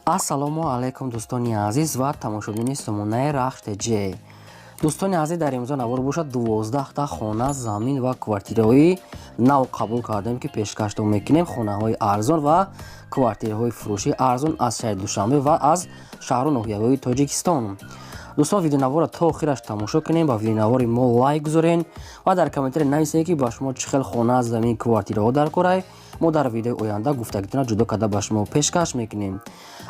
Ассалому алайкум, дӯстони азиз ва тамошобини сомонаи Рахш ТЖ. Дӯстони азиз, дар имрӯза навор бошад, 12та хона, замин ва квартираҳои нав қабул кардем, ки пешкаштон мекунем. Хонаҳои арзон ва квартираҳои фурӯшии арзон аз шаҳри Душанбе ва аз шаҳру ноҳияҳои Тоҷикистон. Дӯстон, видеонаворро то охираш тамошо кунем, ба видеонавори мо лайк гузорен ва дар комментария нависед, ки ба шумо чӣ хел хона, замин, квартираҳо дар корай. Мо дар видеои оянда гуфтагитона ҷудо карда ба шумо пешкаш мекунем.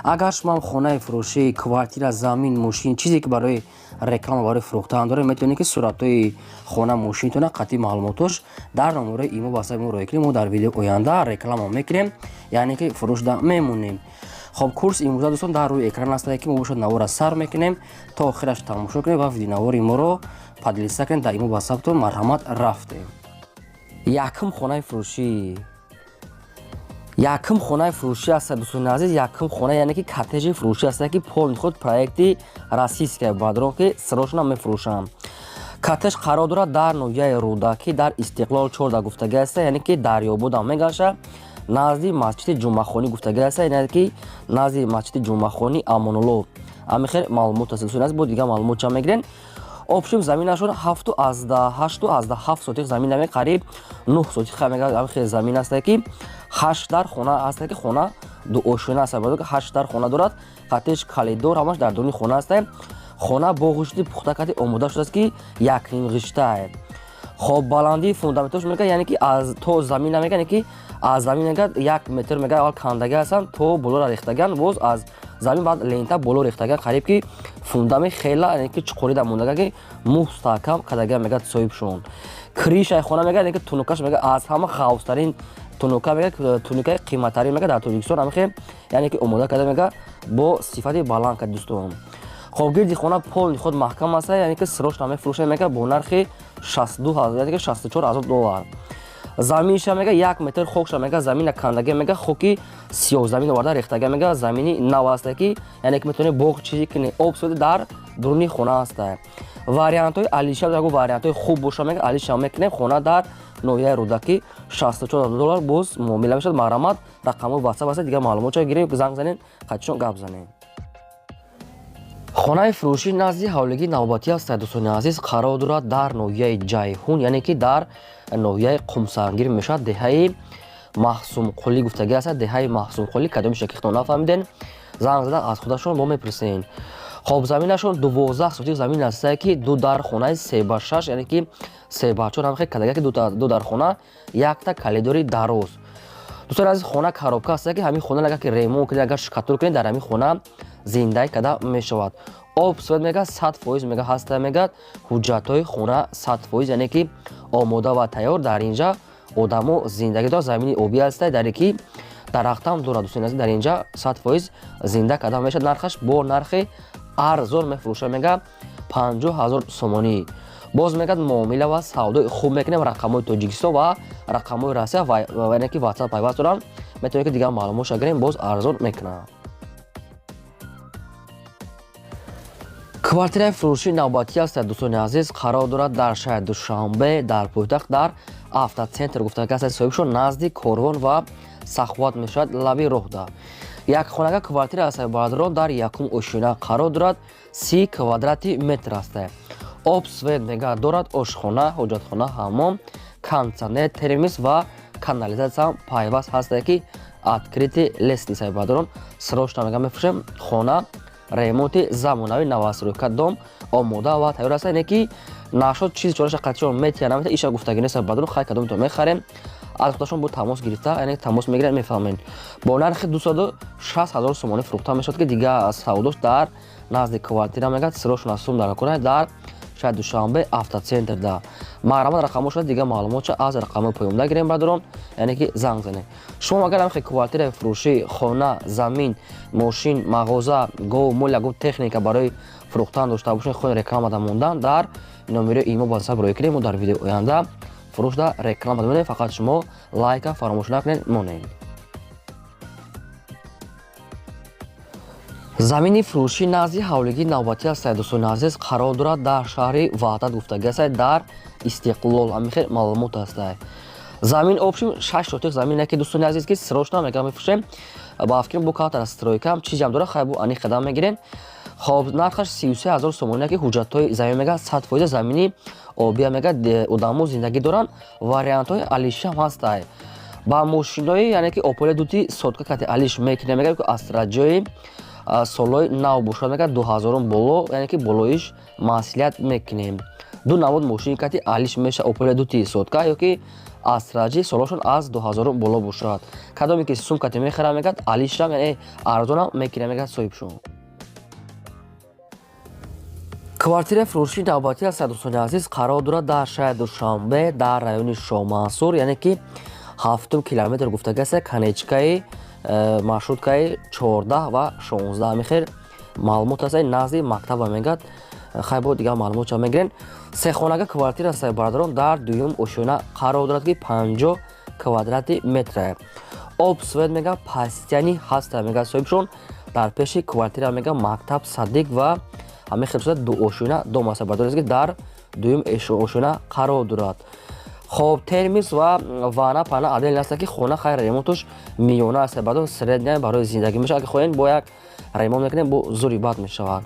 Агар шумо хонаи фурӯшӣ, квартира, замин, мошин, чизе ки барои реклама, барои фурӯхтан доред, метавонед, ки суратҳои хона, мошинтона қатъи маълумотош дар номерои имо ватсапи мо роя кунем. Мо дар видеои оянда реклама мекунем, яъне ки фурӯшда мемонем. Хоб, курс имрӯза, дӯстон, дар рӯи экран астае, ки мо бошад навора сар мекунем, то охираш тамошо кунем ва видеонавори моро поделиться кунем дар имо ватсаптон. Марҳамат, рафтем. Якум хонаи фурӯшӣ, якум хонаи фурӯшӣ аст, дӯстони азиз. Якум хона, яъне ки коттеҷи фурӯшӣ аст, ки полный худ проекти российская, бародарон, ки срочно мефурӯшам. Коттеҷ қарор дорад дар ноҳияи Рӯдакӣ, дар Истиқлол 14 гуфтагӣ аст, яъне ки Дарёбодам мегаша, назди масҷиди Ҷумъахонӣ гуфтагӣ аст, яъне ки назди масҷиди Ҷумъахонӣ Амонулло. Ҳамин хел маълумот аст, дӯстони азиз. Бо дигар маълумот ча мегирен. Общем, заминашон 7,8, 7,7 сотих замин, аме қариб 9 сотих мега. Хел замин аст, ки ҳашт дар хона аст, ки хона дуошёна аст, ҳашт дар хона дорад. Коттеҷ, коридор, ҳамаш дар дуруни хона аст. Хона бо ғишти пухта кати омода шудааст, ки якним ғиштае. Хоб, баландии фундаментош мега, яъне ки аз то замин намега, яъне ки аз замин мега 1 метр мега аввал кандагӣ ҳастанд, то боло рехтагиан, боз аз замин баъд лента боло рехтагиан. Қариб ки фундамент хела, яъне ки чуқурида мондага, ки мустаҳкам кардагиан, мега соҳибшон. Крышаи хона мега, яъне ки тунукаш мега аз ҳама ғафстарин тунука мега, тунукаи қиматтарин мега дар Тоҷикистон. Ҳамихе, яъне ки омода карда мега, бо сифати баланд кард, дӯстон. Хоб, гирди хона полный худ маҳкам аст, яъне ки срочно мефурӯшад, мега бо нархи 62 000, яъне ки 64 000 доллар. Заминша мега 1 метр хокша мега, замина кандага мега, хоки сиёҳзамин оварда рехтага мега, замини нав аста, ки яъне ки метавонед боғ чизи кунед. Об суди дар дуруни хона аста. Вариантҳои алиша, ягон вариантҳои хуб боша, мега алиша мекунем. Хона дар ноҳияи Рӯдакӣ, 64 доллар, боз муомила мешавад. Марҳамат, рақамҳои ватсап аста, дигар маълумотча гирем, занг занед, қатишон гап занем. Хонаи фурӯшӣ назди ҳавлигии навбатӣ аст, дӯстони азиз, қарор дорад дар ноҳияи Ҷайҳун, яъне ки дар ноҳияи Қумсангир мешавад, деҳаи Маҳсумқулӣ гуфтагӣ аст. Деҳаи Маҳсумқулӣ кадоми шакихтон нафаҳмиден, занг зада аз худашон мо мепурсем. Хоб, заминашон 12 сотих замин аст, ки ду дар хонаи 3 ба 6, яъне ки 3 ба 4 ҳамхел кадага, ки ду дар хона, якта коридори дароз. Дӯстони азиз, хона коробка аст, ки ҳамин хона агар ки ремонт кунед, агар штукатур кунед, дар ҳамин хона зиндаӣ карда мешавад. Об, свет мега 100% мега ҳаста. Мега ҳуҷҷатҳои хона 100%, яъне ки омода ва тайёр. Дар инҷа одамо зиндагӣ дорад, замини обӣ аста, даре ки дарахтам дорад. Дӯстони азиз, дар инҷа 100% зинда карда мешавад. Нархаш бо нархи арзон мефурӯшад, мега 50 000 сомонӣ. Боз мегӯяд, муомила ва савдои хуб мекунем. Рақамҳои Тоҷикистон ва рақамҳои Россия, яъне ки ватсап пайваст дорам, метавонед, ки дигар маълумотша гирем, боз арзон мекунам. Квартираи фурӯшии навбатӣ аст, дӯстони азиз, қарор дорад дар шаҳри Душанбе, дар пойтахт, дар Автоцентр гуфтага аст соҳибшон, назди Корвон ва Саховат мешавад, лаби роҳда. Як хонага квартира аст, бародарон, дар якум ошёна қарор дорад, 30 квадрати метр аст. Об, свет мега дорад, ошхона, ҳоҷатхона, ҳаммом, кондитсионер, термос ва канализатсия пайваст ҳаста, ки открытый лестница. Бародарон, срочно мега мефурӯшем. Хона ремонти замонавӣ, новостройка, дом омода ва тайёр аст, яъне ки нашод чизи чораша қатишон метия, намета, иша гуфтагӣ нест, бародарон. Хай, кадомто мехарем, аз худашон бо тамос гирифта, яъне тамос мегиранд, мефаҳмед. Бо нархи 260 000 сомонӣ фурӯхта мешавад, ки дигар савдош дар назди квартира мегӯяд, срочно сум дар кора дар шаҳри Душанбе, Автоцентрда. Марҳамат, рақамҳо шуда, дигар маълумотша аз рақамҳои поёнда гирем, бародарон, яъне ки занг занед. Шумо агар ҳамхе квартираи фурӯшӣ, хона, замин, мошин, мағоза, гов, мол, ягон техника барои фурӯхтан дошта бошед, хоҳед рекламада мондан, дар номерои имо ватсап роя кунед. Мо дар видеои оянда фурӯшда реклама монем. Фақат шумо лайка фаромӯш накунед, монем. Замини фурӯшӣ назди ҳавлигии навбатӣ аст, дӯстони азиз, қарор дорад дар шаҳри Ваҳдат гуфтагӣ аст, дар Истиқлол. Ҳамин хел маълумот аст. Замин общим 6 сотих замин, яке, дӯстони азиз, ки срочно мега мефурӯшем. Ба фикрам, бо калтара стройка чизам дора, хай, бу ани қадам мегирем. Хоб, нархаш 33 000 сомонӣ, ки ҳуҷҷатҳои замин мега 100%, замини обия мега, одамо зиндагӣ доранд, вариантҳои алишам ҳастай. Ба мошинои, яъне ки Опель дути сотка кати алиш мекунем, мега, ки Астраҷои солҳои нав бошад, мега, 2000-ум боло, яъне ки болоиш маслиҳат мекунем. Ду навод мошини кати алиш меша: Опель дути сотка ё ки Астраҷи солҳошон аз 2000-ум боло бошад. Кадоме ки сум кати мехарам, мегад, алишам, яъне арзонам мекунем, мегад соҳибшон. Квартираи фурӯши навбатӣ аст, дӯстони азиз, қарор дорад дар шаҳри Душанбе, дар райони Шоҳмансур, яъне ки ҳафтум километр гуфтагаста, конечкаи маршруткаи 14 ва 16. Мехер маълумот аст, назди мактаба мегад. Хай, бо дигар маълумотча мегирен. Сехонага квартира аст, бародарон, дар дуюм ошёна қарор дорад, ки 50 квадрати метра. Об, свет мега постоянный ҳаста, мега соҳибшон. Дар пеши квартира мега мактаб, садик ва ҳамин хел шуда. Ду ошёна дом аст, бародарон, ки дар дуюм ошёна қарор дорад. Хоб, термис ва ванна пана отдельно аст, ки хона хайр ремонтуш миёна аст, баъдо средняя барои зиндагӣ мешавад. Агар хоҳем, бо як ремонт мекунем, бо зури бад мешавад.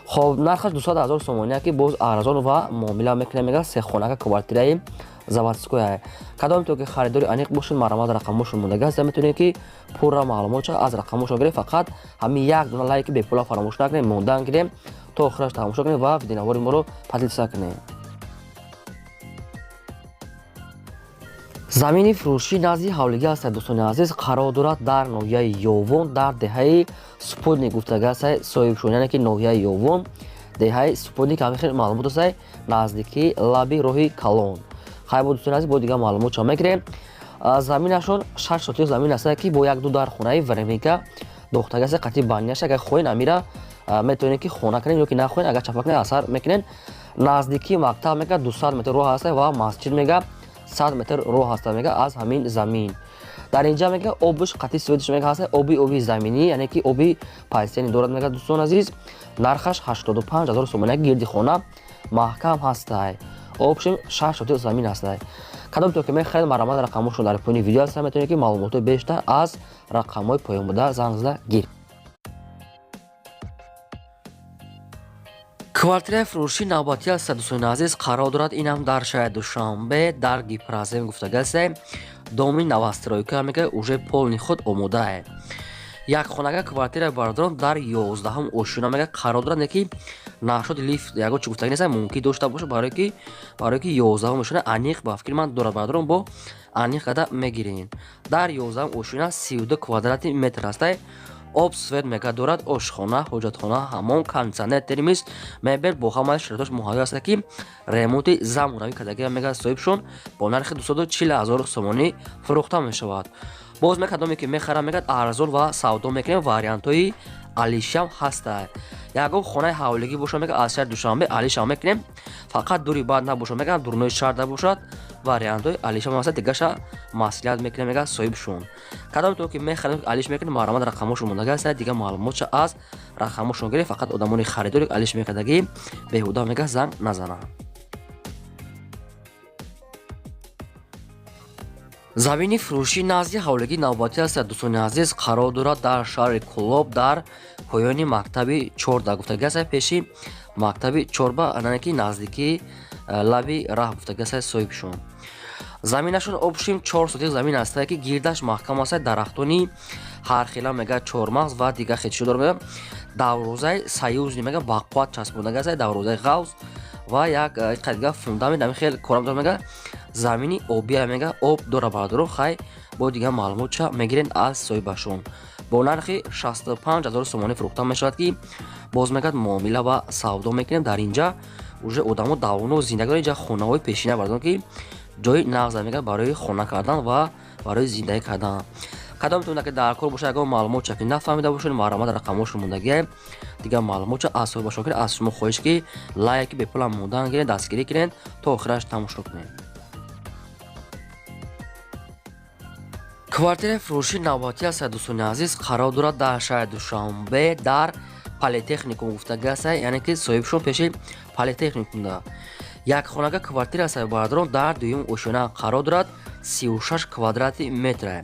Хоб, нархаш 200 000 сомонӣ, ки боз арзон ва муомила мекунем, мега. Сехонака квартираи заводскоя. Кадоме то ки харидори аниқ бошед, марҳамат, рақамошон мондаги аст, метавонед ки пурра маълумотша аз рақамошон гиред. Фақат ҳамин як дона лайки бепула фаромӯш накунед, мондан гирем, то охираш тамошо кунед ва видеонавори моро подписаться кунед. Замини фурӯшӣ назди ҳавлигӣ аст, дӯстони азиз, қарор дорад дар ноҳияи Ёвон, дар деҳаи Спутник гуфтага аст соҳибшон, яъне ки ноҳияи Ёвон, деҳаи Спутник. Ҳамин хел маълумот аст, наздикии лаби роҳи калон. Хай, бо дӯстони азиз, бо дигар маълумот ча мегирем. Заминашон 6 сотих замин аст, ки бо як ду дар хонаи временка дохтага аст, қатъи баняш. Агар хоҳед, амира метавонед ки хона кунед, ё ки нахоҳед, агар чапа кунед, асар мекунед. Наздикии мактаб мега 200 метр роҳ аст ва масҷид мега 100 метр роҳ аст, мега, аз ҳамин замин. Дар инҷа мега обш қатъи светиш мега ҳаст, оби заминӣ, яъне ки оби постоянный дорад, мега. Дӯстон азиз, нархаш 85 000 сомонӣ, гирди хона маҳкам ҳастай. Общем, 6 сотих замин ҳастай. Кадом то ки мехаред, марҳамат, рақамошон дар поёни видео ҳаст, метавонед ки маълумотҳои бештар аз рақамҳои поён буда занг зада гир. Квартираи фурӯши навбатӣ аст, дӯстони азиз, қарор дорад инам дар шаҳри Душанбе, дар Гипрозем гуфтагасе, доми новостройка, мега, уже полный худ омодае. Якхонага квартираи, бародарон, дар 11-ум ошёна мега қарор дорад, не ки нашуд лифт, ягон чи гуфтагӣ нест, мумкин дошта боша, барое ки 11-ум ошёна аниқ ба фикри ман дорад, бародарон, бо аниқ карда мегирем. Дар 11-ум ошёна 32 квадрати метр ҳастай. Об, свет мега дорад, ошхона, ҳоҷатхона, ҳамом, кондитсионер, термис, мебел бо ҳамаи шароитош муҳайё аст, ки ремонти замонавӣ кардагия, мега соҳибшон. Бо нархи 240 000 сомонӣ фурӯхта мешавад. Боз мекадоме ки мехарам, мегад, арзон ва савдо мекунем, вариантҳои алишам ҳаста. Ягон хонаи ҳавлигӣ боша, мега, аз шаҳри Душанбе алишам мекунем, фақат дури бад набошад, мега, дурнои шаҳр набошад, вариантҳои алишам ҳаста, дигаша маслиҳат мекунем, мега соҳибшон. Кадоме ки мехарем, алиш мекунем, марҳамат, рақамошон мондаги аст, дигар маълумотша аз рақамошон гиред. Фақат одамони харидори алиш мекардагӣ беҳуда, мега, занг назананд. Замини фурӯшӣ назди ҳавлигӣ навбатӣ аст, дӯстони азиз, қарор дорад дар шаҳри Кӯлоб, дар поёни мактаби 14 гуфтагӣ аст, пеши мактаби чорба, яъне ки наздикии лаби раҳ гуфтагӣ аст соҳибшон. Заминашон общим 4 сотих замин аст, ки гирдаш маҳкам аст, дарахтони ҳархела мега, чормағз ва дигар хел чизо дорад, мега. Даврозаи союзный мега бақувват часпондагӣ аст, даврозаи ғавз ва як дига фундамент, ҳамин хел корам дорад, мега. Замини обия, мега, об дора, бародарон. Хай, бо дигар маълумотча мегирен аз соҳибашон. Бо нархи 65 000 сомонӣ фурӯхта мешавад, ки боз, мегӯяд, муомила ва савдо мекунем. Дар инҷа уже одамо давоно зиндагӣ доранд, инҷа хонаҳои пешина, бародарон, ки ҷои нағза, мегӯяд, барои хона кардан ва барои зиндагӣ кардан. Кадомтон ки дар кор бошад, ягон маълумотча ки нафаҳмида бошед, марҳамат, рақамҳошон мондагиа, дигар маълумотча аз соҳибашон кунед. Аз шумо хоҳиш ки лайки бепулам мондан гиред, дастгирӣ кунед, то охираш тамошо кунед. Квартираи фурӯши навбатӣ аст, дӯстони азиз, қарор дорад дар шаҳри Душанбе, дар Политехникум гуфтагӣ аст, яъне ки соҳибшон пеши политехникумда. Якхонага квартира аст, бародарон, дар дуюм ошёна қарор дорад. 36 квадрати метра.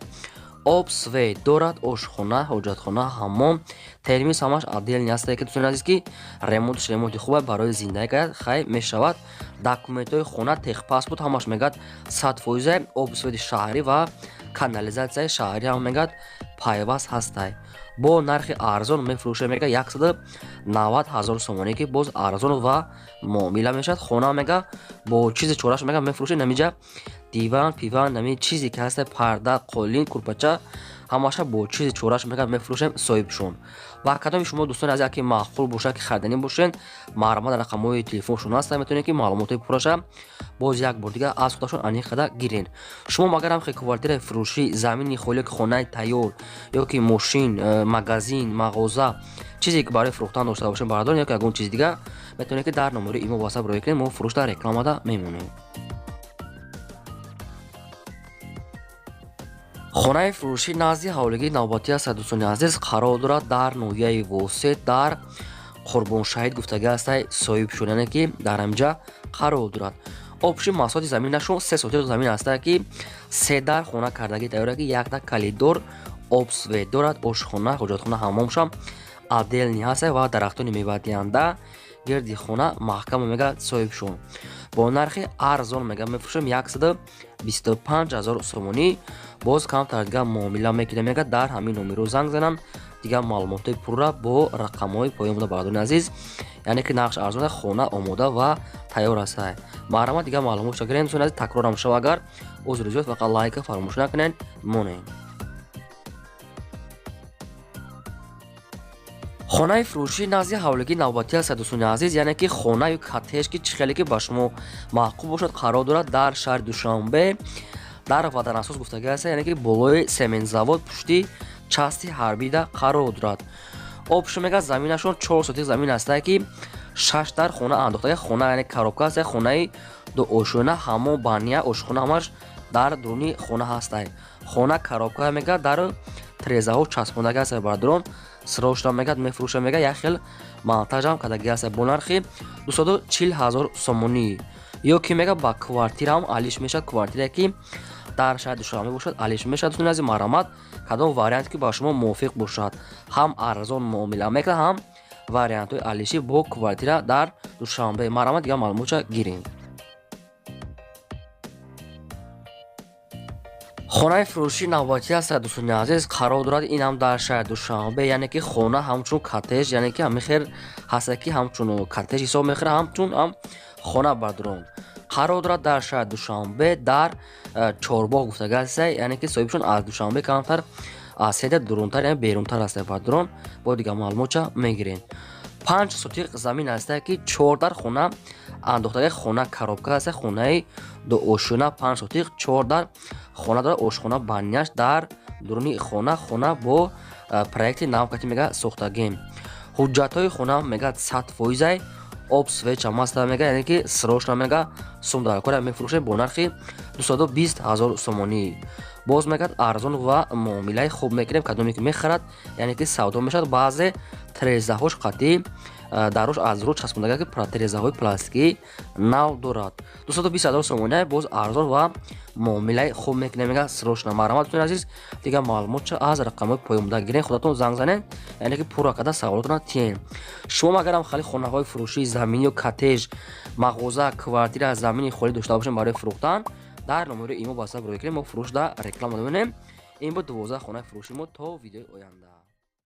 Об, свет дорад, ошхона, ҳоҷатхона, ҳаммом, термиз ҳамаш отдельный ҳастае, ки, дӯстони азиз, ки ремонтш ремонти хубе, барои зиндагӣ кард хай мешавад. Документҳои хона, техпаспорт ҳамаш мегӯяд 100%. Об, свети шаҳрӣ ва канализатсияи шаҳрӣ ҳам мегӯяд пайваст ҳастай. Бо нархи арзон мефурӯшад, мега 190 ҳазор сомонӣ, ки боз арзон ва муомила мешавад. Хона мега бо чизи чораш мега мефурӯшад. Намиҷа диван, пиван, нами чизе ки ҳаста, парда, қолин, курпача, ҳамаша бо чизи чораш мега мефурӯшем соҳибшон. Ва кадоми шумо, дӯстони азиз, ки маъқул бошад, ки хариданӣ бошед, марҳамат, рақамҳои телефоншон ҳаста, метавонед, ки маълумотҳои пурраша боз як бор дига аз худашон аниқ карда гирен. Шумо магарам хе квартираи фурӯшӣ, замини холӣ, ки хонаи тайёр ё ки мошин, магазин, мағоза, чизе ки барои фурӯхтан дошта бошед, бардор, ё ки ягон чизи дига, метавонед, ки дар номери имо ватсап роя кунед, мо фурӯшда рекламада мемонем. Хонаи фурӯшӣ назди ҳавлигии навбатӣ аст, дӯстони азиз, қарор дорад дар ноҳияи Восе, дар Қурбоншаҳид гуфтагӣ ҳастай соҳибшон, яъне ки дар ҳамҷа қарор дорад. Общий масоҳати заминашон 3 сотиқ замин ҳаста, ки се дар хона кардагӣ тайёра, ки якта калидор, об, свет дорад, ошхона, ҳоҷатхона, ҳаммомшам отдельный ҳаста ва дарахтони мевадиҳанда гирди хона маҳкама, мега соҳибшон. Бо нархи арзон мега мефурӯшем, 125 ҳазор сомонӣ, боз камтар дига муомила мекунем. Мега дар ҳамин номеро занг зананд, дигар маълумотҳои пурра бо рақамҳои поён буда, бародарони азиз, яъне ки нархш арзон, хона омода ва тайёр аст. Марҳамат, дигар маълумотша гирем, дӯстони азиз. Такрорам шава агар, узри зиёд, фақат лайка фаромӯш накунед, монем. Хонаи фурӯшӣ назди ҳавлигии навбатӣ аст, дӯстони азиз, яъне ки хонаю коттедж, ки чӣ хеле ки ба шумо маъқул бошад, қарор дорад дар шаҳри Душанбе, дар Ватанасоз гуфтагӣ аст, яъне ки болои сементзавод, пушти части ҳарбида қарор дорад. Общий мега заминашон 4 сотик замин аста, ки шаш дар хона андохтага. Хона, яъне коробка аст, хонаи дуошёна, ҳамон баня, ошхона ҳамаш дар дуруни хона ҳастай. Хона коробка мега, дар трезаҳо часпондага аст, бародарон. Срочно мегӯяд мефурӯша, мега як хел монтажам кардагӣ аст, бо нархи 240 ҳазор сомонӣ. Ё ки мега ба квартираам алиш мешавад, квартирае ки дар шаҳри Душанбе бошад, алиш мешавад. Дӯстони азиз, марҳамат, кадом варианте ки ба шумо мувофиқ бошад, ҳам арзон муомила мекунад, ҳам вариантҳои алишӣ бо квартира дар Душанбе. Марҳамат, дигар маълумотша гирем. Хонаи фурӯшии навбатӣ аст, дӯстони азиз, қарор дорад ин ҳам дар шаҳри Душанбе, яъне ки хона ҳамчун коттедж, яъне ки ҳамин хел ҳаста, ки ҳамчун коттедж ҳисоб мехӯрад, ҳамчун ҳам хона, бародарон. Қарор дорад дар шаҳри Душанбе, дар Чорбоғ гуфтага аста, яъне ки соҳибшон аз Душанбе камтар аз седа дурунтар, яъне берунтар аста, бародарон. Бо дигар маълумотча мегирем. 5 сотиқ замин аста, ки чор дар хона андохтага. Хона коробка аста, хонаи дуошёна, 5 сотиқ, чор дар хона дорад, ошхона, баняш дар дуруни хона. Хона бо проекти навкати мега сохтагем. Ҳуҷҷатҳои хона мега 100%-ай, об, свет ам аста, мега, яъне ки срочно мега сум дар кора мефурӯшем бо нархи 220 ҳазор сомонӣ. Боз мегӯяд арзон ва муомилаи хуб мекунем, кадоме ки мехарад, яъне ки савдо мешавад. Баъзе трезаҳош қатъӣ дарош аз рӯ часпондага, ки трезаҳои пластикӣ нав дорад. 220 ҳазор сомонӣ, боз арзон ва муомилаи хуб мекунем, мега срочно. Марҳамат, дӯстони азиз, дигар маълумотча аз рақамҳои поёнбуда гирен, худатон занг занен, яъне ки пурра карда саволотона тиҳен. Шумо агарам хали хонаҳои фурӯшии заминӣ ё коттедж, мағоза, квартира, замини холӣ дошта бошем барои фурӯхтан, дар номери имо ватсап рӯй кунем, мо фурӯшда реклама мемонем. Ин буд 12 хонаи фурӯши мо. То видеои оянда.